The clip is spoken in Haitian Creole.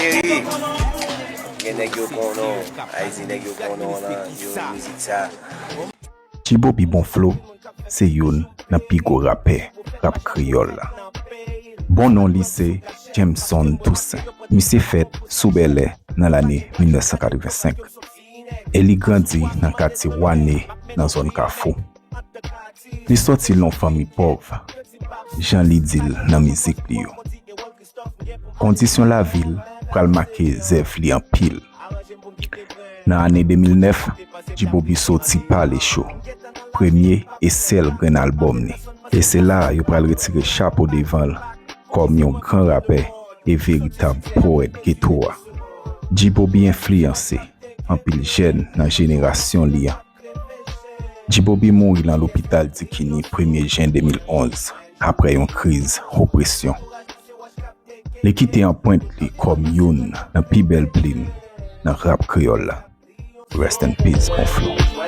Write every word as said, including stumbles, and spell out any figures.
Cheri, gen nèg yo konnen w, Ayiti nèg yo konnen w nan, yo mizik sa. G-Bobby Bon Flow se youn nan pi gwo rapè rap kreyòl la. Bon non li se Jameson Toussaint. Misye fèt sou Bèlè nan lane mil nèf san katreven senk e li grandi nan katye Wane nan zòn Kafou. Li sòti nan yon fanmi pòv, jan li di l nan mizik li yo. Kondisyon lavi l pral make zèv li anpil. Nan ane de mil nèf, G-Bobby soti Pale Cho, premye e sèl grenn albòm li. E se la a yo pral retire chapo devan l kòm yon gran rapè e veritab powèt geto a. G-Bobby enfliyanse anpil jèn nan jenerasyon li an. G-Bobby mouri nan lopital Dikini premye jen de mil onz apre yon kriz opresyon. Li kite anprent li kòm youn nan pi bèl plim nan rap kreyòl la. Rest in peace, Bon Flow.